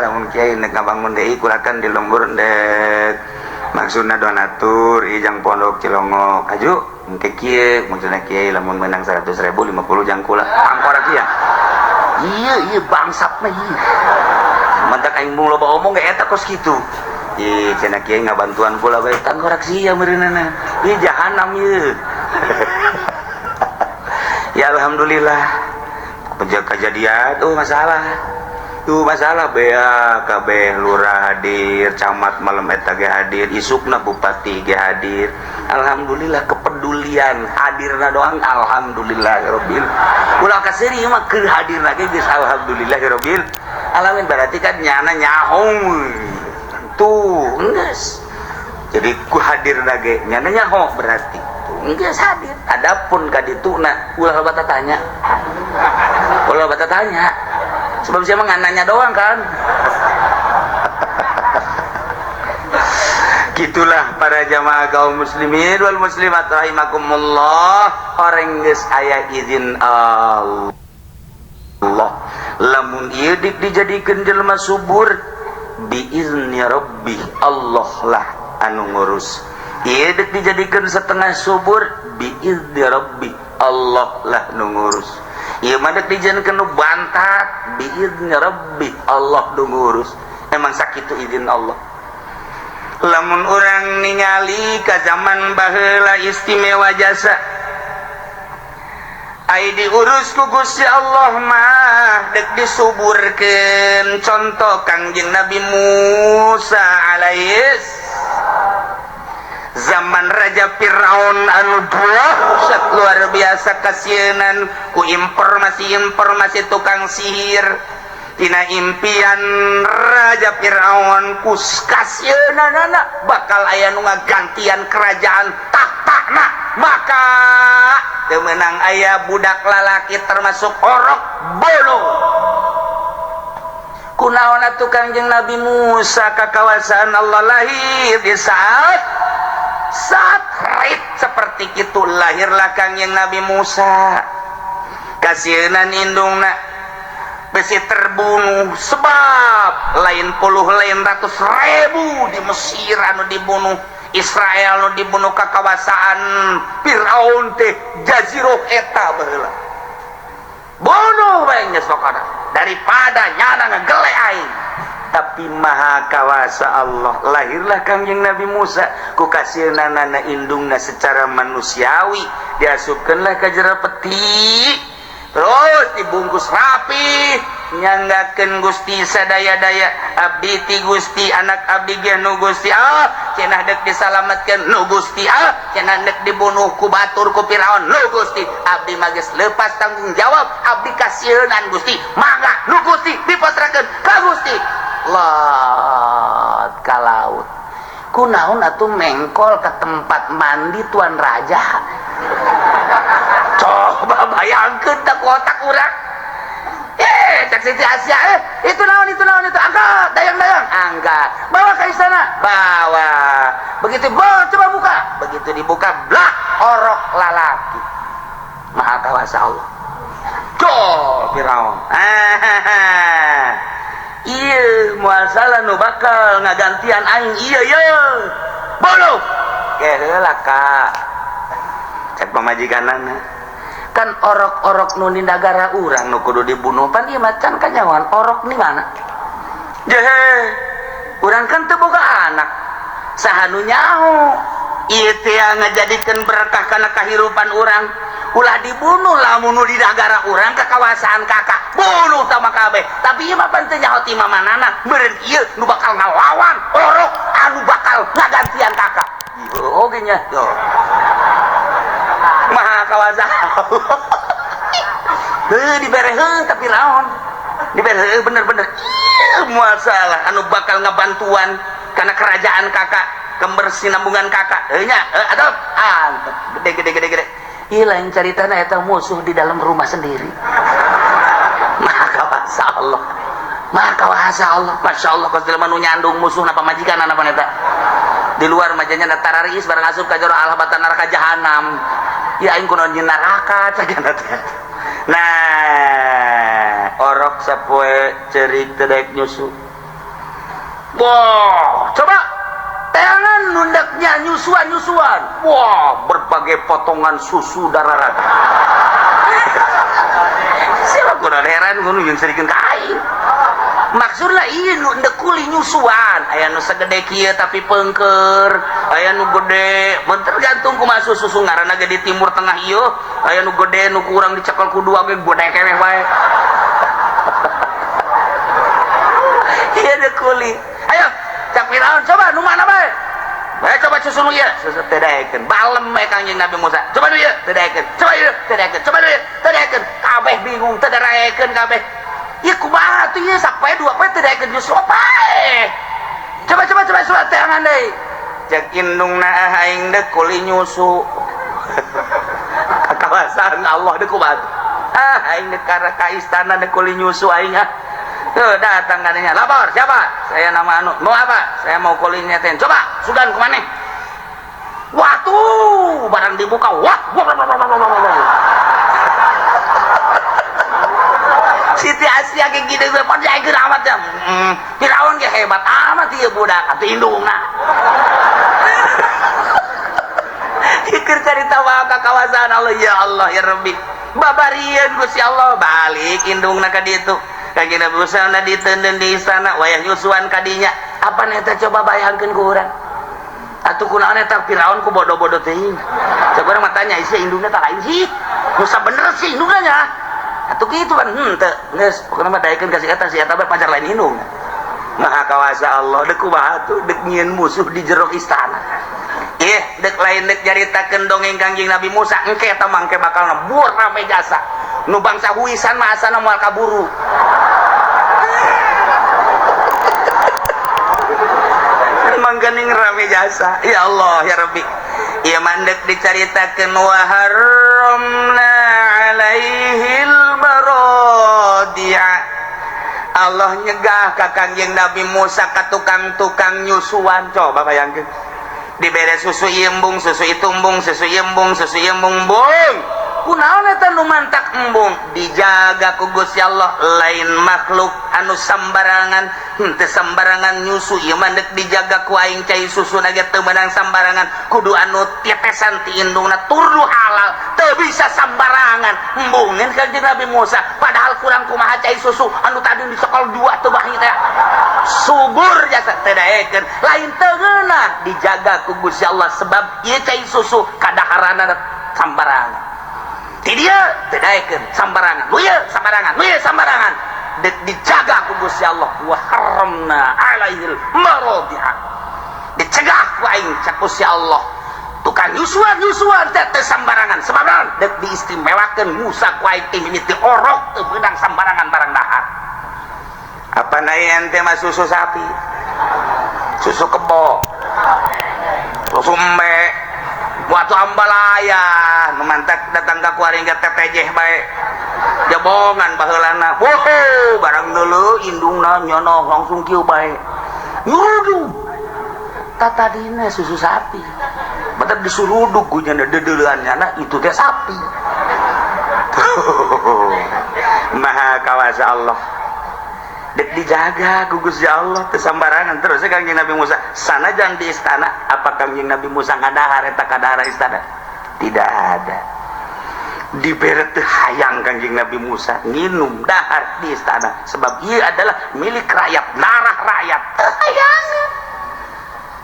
Speaker 1: lamun kiai deuk ngabangun deui kulakan di lembur deuk maksudna donatur ijang pondok Cilongok aju engke kieu maksudna kiai lamun menang 100.000 50 jang kula angkora kieu ieu ieu bangsat mah ieu mantak aing mung loba omong ge eta kos kitu ieu cenah kiai ngabantuan kula bae tangkorak sia meureunana ieu jahanam ieu. Ya alhamdulillah kejadian tuh masalah bea kabeh lurah hadir, camat malam eta ge hadir, isukna bupati ge hadir. Alhamdulillah kepedulian hadirna doang alhamdulillahirabbil. Ulah kaseuri mah keur hadirna ge geus alhamdulillahirabbil alamin berarti kan nyana nyaho tuh geus. Jadi ku hadirna ge nyana nyaho berarti geus hadir. Adapun ka dituna ulah loba tanya. Ulah loba tanya. Sebab siapa nggak nanya doang kan. Gitulah para jamaah kaum muslimin wal muslimat rahimakumullah. Orang geus aya izin Allah. Lamun ieu dik dijadikeun jelema subur biizni rabbi, Allah lah anu ngurus. Ieu dek dijadikeun setengah subur biizni rabbi, Allah lah nu ngurus. Ieu mah dek dijadikeun nu bantat biizni rabbi, Allah nu ngurus. Emang sakitu izin Allah. Lamun urang ningali ka zaman baheula istimewa jasa ai diurus ku Gusti Allah mah dek disuburkeun. Contoh Kangjeng Nabi Musa alaihis zaman Raja Fir'aun anu dahsyat luar biasa kasieunan ku informasi-informasi tukang sihir tina impian Raja Fir'aun ku kasieunanana bakal aya nu ngagantian kerajaan tahtana, maka teu meunang aya budak lalaki termasuk orok bolong. Kunaon atuh Kangjeng Nabi Musa ka kawasaan Allah lahir di saat saat rit seperti itu lahirlah Kangjeng Nabi Musa. Kasieunan indungna besi terbunuh sebab lain puluh lain ratus ribu di Mesir anu dibunuh, Israel anu dibunuh ka kawasaan Firaun teh jazirah eta baheula. Bunuh bae geus pokona daripada nyana ngegele aing. Tapi maha kawasa Allah, lahirlah Kangjeng Nabi Musa ku kasieunana indungna secara manusiawi diasupkeunlah ka jero peti terus dibungkus rapi nyanggakeun Gusti sadaya-daya abdi ti Gusti anak abdi ge nu Gusti ah cenah deuk disalametkeun nu Gusti ah cenah deuk dibunuh ku batur ku Firaun nu Gusti abdi mah geus lepas tanggung jawab abdi kasieunan Gusti mangga nu Gusti dipasrahkeun ka Gusti. Lot ka laut kunaon atuh mengkol ke tempat mandi tuan raja. Coba bayangkeun tak otak urang. Cek Siti Asia, itu naon itu angkat, dayang-dayang, angkat. Bawa ke istana, bawa. Begitu, bawa, coba buka. Begitu dibuka, blak, orok lalaki. Maha kawasa Allah. Jol Firaun. Iya, moal salah nu bakal ngagantian aing. Iya, iya. Boluh. Keheula ka. Cek pamajikanana. Kan orok-orok nu di nagara urang nu kudu dibunuh pan ieu macan kanyawan orok di mana? Jehe, urang kan teu boga anak. Saha nu nyaho? Ieu teh ngajadikeun berkah kana kahirupan urang. Ulah dibunuh lamun nu di nagara urang ka kawasaan kakak. Bunuh tama kabeh. Tapi ieu mah pan teu nyaho ti mamanana. Meureun ieu nu bakal ngalawan orok anu bakal ngagantian kakak. Ieu oge nya. Maha kawasa. Heuh dibere heuh tapi naon? Dibere heuh bener-bener. Ieu moal salah anu bakal ngabantuan kana kerajaan kakak, kebersinambungan kakak. Heuh nya, heuh atuh. Antep gede gede gede gede. Ieu lain caritana eta musuh di dalam rumah sendiri. Maha kawasa Allah. Maha kawasa Allah. Masya Allah kos jelema nu nyandung musuhna pamajikanna pan eta. Di luar majanya tararis barang asup ka jero Allah batan neraka jahanam. Ya aing kunaon nyeun neraka cagana teh. Nah, orok sapoe ceurik teu daek nyusu. Wah, coba teangan nundaknya nyusuan-nyusuan. Wah, berbagai potongan susu dararat. Siapa kunaon heran ngono jeung serikeun ka aing. Maksudna ieu nu endek kuli nyusuan, aya nu sagede kieu tapi pengker, aya nu gede, mun tergantung kumaha susu ngaranna ge di Timur Tengah ieu, aya nu gede nu kurang dicekel ku dua ge gede keneh wae. Ieu dek kuli. Ayo, cak Firaun coba nu mana bae? Bae coba susu nu ieu, susu teu daekeun. Balem we Kangjeng Nabi Musa. Coba nu ieu, teu daekeun. Coba ieu, teu daekeun. Coba nu ieu, teu daekeun. Kabeh bingung teu daekeun kabeh. Ieu kumaha atuh ieu sapoe dua poe teu daekeun nyusu pae. Coba coba coba surat teangan deui. Cek indungna aing deuk kuli nyusu. Kakawasaan Allah deuk kumaha. Ah aing deuk ka istana deuk kuli nyusu aing ah. Tuh datang katanya, lapor siapa? Saya nama anu. Mau apa? Saya mau kulinya ten. Coba sugan kemana? Waktu barang dibuka, wah, wah, wah, wah, wah, wah, wah. Siti Asia ge gede ge percayakeun amat ya. Firaun ge hebat amat ieu budak atuh indungna. Pikir carita wae ka kawasan Allah ya Allah ya Rabbi. Babarieun Gusti Allah balik indungna ka ditu. Kanjeng Nabi Musa na diteundeun di istana wayah nyusuan ka dinya. Apa eta coba bayangkeun ku urang. Atuh kunaon eta Firaun ku bodoh-bodoh teuing. Coba urang mah tanya isi indungna tah lain sih. Musa bener sih indungna nya. Atuh kitu kan henteu geus pokona mah daekeun ka si eta si eta pacar lain indung. Maha kawasa Allah deuk kumaha tuh deuk nyieun musuh di jero istana. Ih dek lain dek nyaritakeun dongeng Kangjeng Nabi Musa engke eta mangke bakal nebur rame jasa. Nu bangsa huisan mah asana moal kaburu. Manggening rame jasa. Ya Allah ya Rabbi. Ieu mandek dicaritakeun wa harramna alaihil maradi'a. Allah nyegah ka Kangjeng Nabi Musa ka tukang-tukang nyusuan. Coba bayangkeun. Dibere susu embung, susu itu embung, susu embung, susu embung, embung. Kunaon eta nu mantak embung? Dijaga ku Gusti Allah, lain makhluk anu sambarangan, henteu sambarangan nyusu ieu mah deuk dijaga ku aing cai susuna ge teu meunang sambarangan, kudu anu tetesan ti indungna tur nu halal, teu bisa sambarangan. Embungin ka Nabi Musa, padahal kurang kumaha cai susu anu tadi disekol dua teu bahi teh. Subur jasa teu daekeun, lain teu ngeunah dijaga ku Gusti Allah sebab ieu cai susu kadaharanna sambarangan. Di dia teu daekeun sambarangan, nu ieu sambarangan, nu ieu sambarangan. Dek dijaga ku Gusti Allah wa harramna alaihil maradi'a. Dicegah ku aing cak Gusti Allah. Tukang nyusuan-nyusuan teh teu sambarangan sebab naon? Dek diistimewakeun Musa ku aing teh mimiti orok teu meunang sambarangan barang dahar. Apa nae ente mah susu sapi, susu kebo, susu embe, waktu ambalaya, nu mantak datang ka kuaring ka tetejeh bae, jabongan baheulana, wow, barang dulu indungna nyono langsung kieu bae, nyurudug, tatadina susu sapi, batak disurudug ku nya dedeuleun nyana itu teh sapi. Maha kawasa Allah. Dek dijaga ku Gusti Allah teu sambarangan terus Kangjeng Nabi Musa sanajan di istana apa Kangjeng Nabi Musa ngadahar eta kadahar istana tidak ada dibere teu hayang Kangjeng Nabi Musa nginum dahar di istana sebab ieu adalah milik rakyat darah rakyat teu hayang.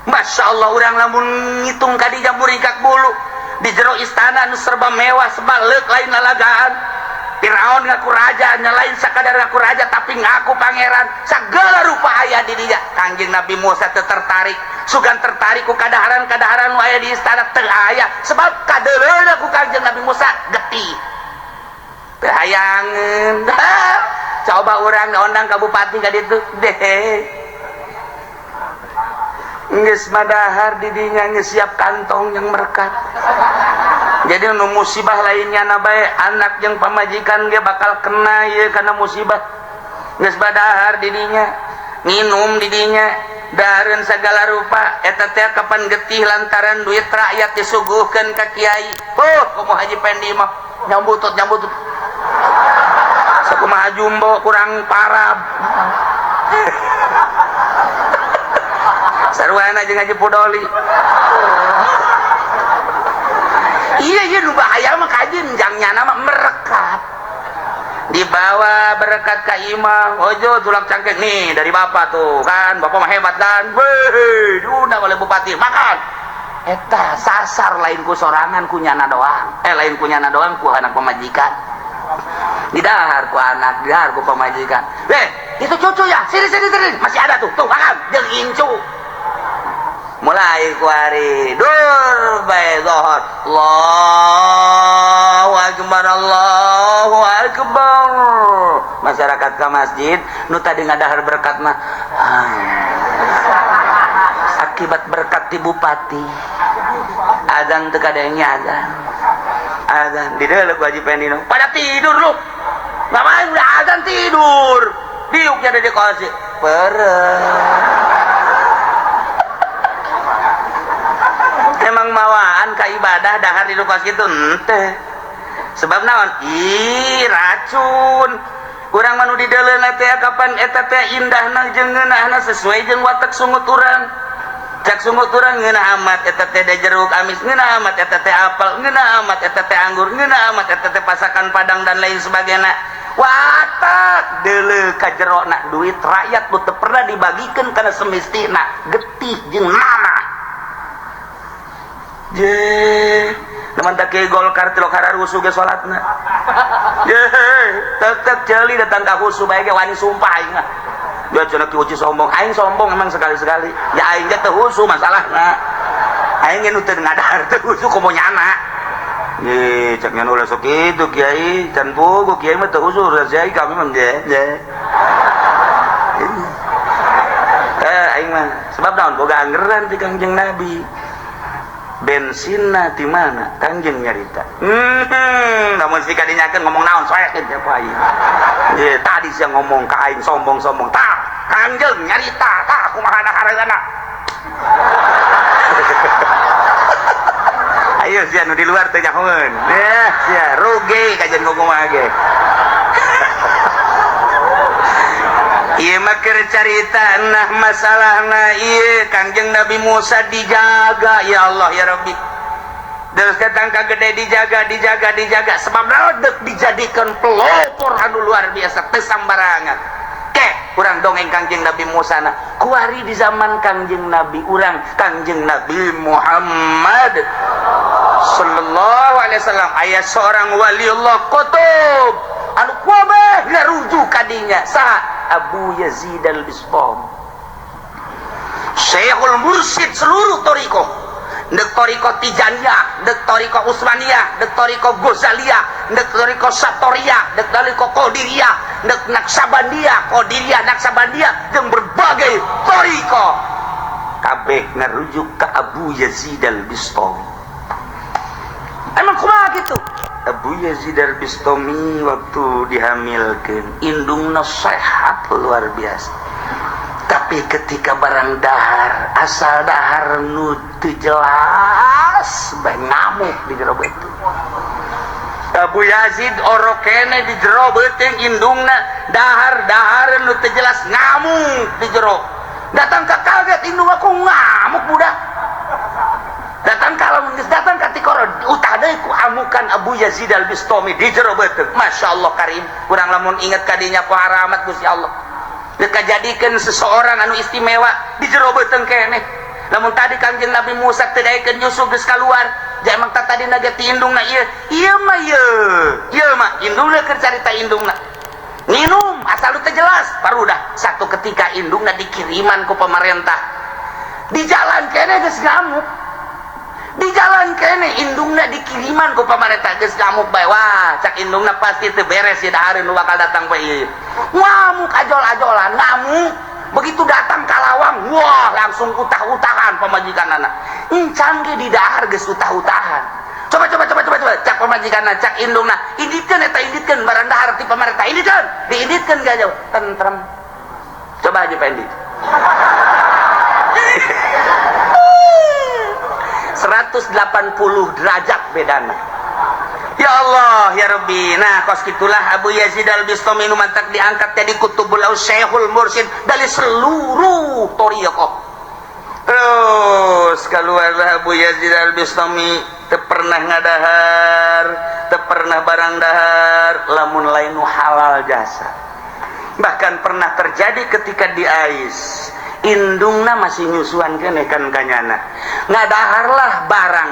Speaker 1: Masya Allah urang lamun ngitung ka dinya muringkak bulu di jero istana nu serba mewah sebaleuk lain lalagaan. Firaun ngaku raja, nyalain sakadar ngaku raja tapi ngaku pangeran. Segala rupa aya di dia. Kangjeng Nabi Musa teu tertarik, sugan tertarik ku kadaharan-kadaharan nu aya di istana teu aya sebab kadeuleuna ku Kangjeng Nabi Musa getih. Teu hayangeun. Coba urang ondang ka bupati ka ditu deh. Geus madahar di dinya geus siap kantong yang merekat. Jadi nu musibah lainnya na bae anak jeung pamajikan ge bakal kena ieu kana musibah. Geus badahar di dinya, nginum di dinya, dahareun sagala rupa eta teh kapan getih lantaran duit rakyat disuguhkeun ka kiai. Oh, kumaha Haji Pendi mah nyambutut nyambutut. Sakumaha jumbo kurang parab. Sarwana jeung Haji Pudoli. Iya iya nu bahaya mah kajeun jang nyana mah merekat. Dibawa berkat ka imah, ojo tulak cangkeng nih dari bapak tuh kan, bapak mah hebat kan. Weh, diundang oleh bupati, makan. Eta sasar lain ku sorangan ku nyana doang. Lain ku nyana doang ku anak pamajikan. Didahar ku anak, didahar ku pamajikan. Weh, itu cucu ya, sini sini sini, masih ada tuh, tuh makan jeung incu. Mulai kuari dur bae zuhur. Allahu akbar Allahu akbar. Masyarakat ke masjid nu tadi ngadahar berkat mah akibat berkat di bupati. Azan teu kadenge azan. Azan di deuleu ku Haji Pendino. Pada tidur lu. Ngapain udah azan tidur. Diuknya ada di kosi. Pereh. Emang mawaan ka ibadah dahar di lukas gitu ente. Sebab naon? Ih, racun. Urang mah nu di deuleuna teh kapan eta teh indahna jeung ngeunahna sesuai jeung watak sungut urang. Cak sungut urang ngeunah amat eta teh jeruk amis, ngeunah amat eta teh apel, ngeunah amat eta teh anggur, ngeunah amat eta teh pasakan padang dan lain sebagainya. Watak deuleu ka jerona duit rakyat nu teu pernah dibagikeun kana semestina getih jeung nanah. Je, teman tak ke Golkar tilok hararusuh ge salatna. Je, tetep jeli datang ka khusu bae ge wani sumpah aing mah. Dia cenah ki uci sombong, aing sombong emang sekali-sekali. Ya aing ge teu khusu masalahna. Aing ge nu teu ngadahar teu khusu komo nyana. Ye, cak nyan ulah sok kitu kiai, can puguh kiai mah teu khusu kiai kami mah je, je. Aing mah sebab naon boga anggeran ti Kangjeng Nabi. Bensinna ti mana? Kangjeng nyarita. Namun si kadinyakeun ngomong naon soekeun teh aing. Ye, tadi sia ngomong ka aing sombong-sombong. Tah, Kangjeng nyarita, tah kumaha dahareunana. Ayo sia nu di luar teh nyahoeun. Yeh, sia rugi kajian kumaha ge. Ieu mah keur carita nah masalahna ieu Kangjeng Nabi Musa dijaga ya Allah ya Rabbi. Terus datang ka gede dijaga dijaga dijaga sebab dek dijadikan pelopor anu luar biasa teu sambarangan. Ke urang dongeng Kangjeng Nabi Musa na kuari di zaman Kangjeng Nabi urang Kangjeng Nabi Muhammad sallallahu alaihi wasallam aya seorang waliullah qutub anu kuabeh ngarujuk kadinya saha Abu Yazid Al-Bistami Syekhul Mursyid seluruh thariqah ndek thariqah Tijaniyah, ndek thariqah Utsmaniyah, ndek thariqah Ghazaliyah, ndek thariqah Satoriyah, ndek thariqah Qadiriyah, ndek Naqsabandiyah, Qadiriyah, Naqsabandiyah jeung berbagai thariqah kabeh ngarujuk ka Abu Yazid Al-Bistami. Emang kumaha gitu? Abu Yazid Al-Bistami waktu dihamilkeun indungna sehat luar biasa. Tapi ketika barang dahar, asal dahar nu teu jelas bae ngamuk di jero beuteung. Abu Yazid orok kene di jero beuteung indungna dahar-dahar nu teu jelas ngamuk di jero. Datang ka kaget indung aku ngamuk budak. Datang kalau geus datang ka tikoro utah deui ku amukan Abu Yazid Al-Bistami di jero beuteung. Masya Allah karim, urang lamun inget ka dinya ku haramat Gusti Allah. Dek kajadikeun seseorang anu istimewa di jero beuteung keneh. Lamun tadi Kangjeng Nabi Musa teu daekeun Yusuf geus kaluar, ja emang tadi tadina ge ti indungna ieu. Ieu mah ieu. Ieu mah indungna keur carita indungna. Minum asal teu jelas, barudah satu ketika indungna dikiriman ku pemerintah. Di jalan keneh geus ngamuk. Di jalan kene indungna dikiriman ku pamarentah geus ngamuk bae. Wah, cak indungna pasti teu beres ieu dahareun nu bakal datang bae ieu. Ngamuk ajol-ajolan, ngamuk. Begitu datang ka lawang, wah langsung utah-utahan pamajikanana. Encan ge di dahar geus utah-utahan. Coba coba coba coba coba cak pamajikanna, cak indungna, inditkeun eta inditkeun barang dahar ti pamarentah, inditkeun, diinditkeun ka jauh, tentrem. Coba aja Pak Endi. 180 derajat bedana. Ya Allah ya Rabbi. Nah kos gitulah Abu Yazid Al-Bistami nu mantak diangkat jadi kutubul Syekhul Mursyid dari seluruh thariqah. Terus keluarlah Abu Yazid Al-Bistami teu pernah ngadahar, teu pernah barang dahar lamun lain nu halal jasa. Bahkan pernah terjadi ketika di Ais indungna masih nyusuan keneh kan kanyana. Ngadaharlah barang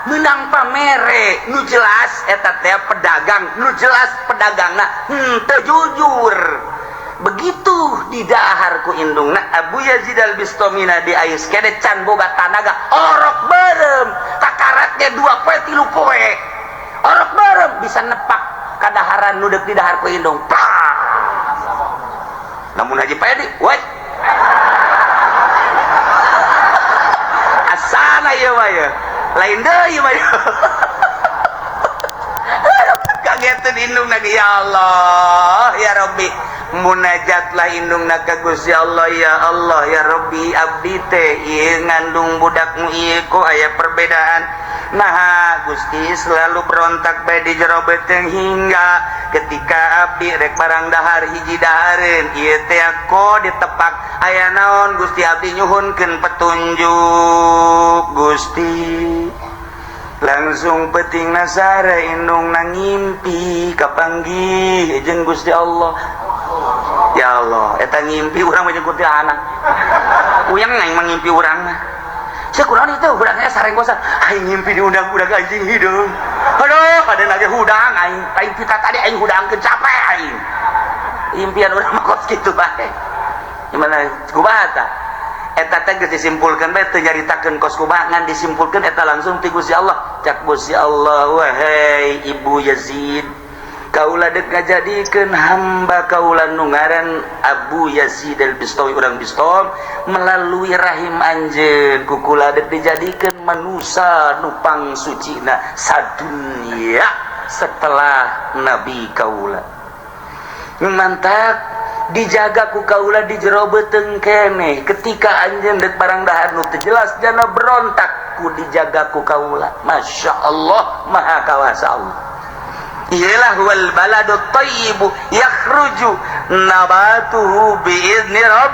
Speaker 1: menang pamere nu jelas eta teh pedagang nu jelas pedagangna henteu jujur. Begitu didahar ku indungna Abu Yazid Al-Bistami na di Ais kene can boga tanaga orok beureum kakaratnya 2 poe 3 poe orok beureum bisa nepak kadaharan nu deuk didahar ku indung. Namun Haji Pedi woi asana ieu mah ieu lain deui mah ieu. Kageteun indungna ya Allah ya Rabbi. Munajatlah indungna ka Gusti Allah, ya Allah ya Rabbi, abdi teh ieu ngandung budakmu ieu kok aya perbedaan. Nah, Gusti, selalu berontak bae di jero beuteung hingga ketika abdi rek barang dahar hiji dahareun ieu teh kok ditepak aya naon. Gusti, abdi nyuhunkeun petunjuk, Gusti. Langsung peting nasara indung na ngimpi kapanggih jeung Gusti Allah. Ya Allah, eta ngimpi urang mah jeung kuntilanak uyang aing mah ngimpi urang mah. Sia kunaon itu hudangnya sarenggosan aing ngimpi diundang budak anjing hideung. Aduh, ada lagi hudang aing, aing pita tadi aing hudangkeun, capek aing. Impian urang mah kos kitu bae. Gimana kumaha tah eta teh? Geus disimpulkeun bae, teu nyaritakeun kos kumaha, ngan disimpulkeun eta langsung ti Gusti Allah. Cak Gusti Allah, "Wahai Ibu Yazid, kaula dek ngajadikeun hamba kaula nu ngaran Abu Yazid al-Bistami, urang Bistom, melalui rahim anjeun ku kula dek dijadikeun manusa nu pangsucina sadunya setelah nabi kaula. Mantap dijaga ku kaula di jero beuteung keneh. Ketika anjeun dek barang dahar nu teu jelas jana berontak, ku dijaga ku kaula." Masya Allah, maha kawasa Allah. Iyalah, wal baladu thayyibu yakhruju nabatuhu biizni rabb.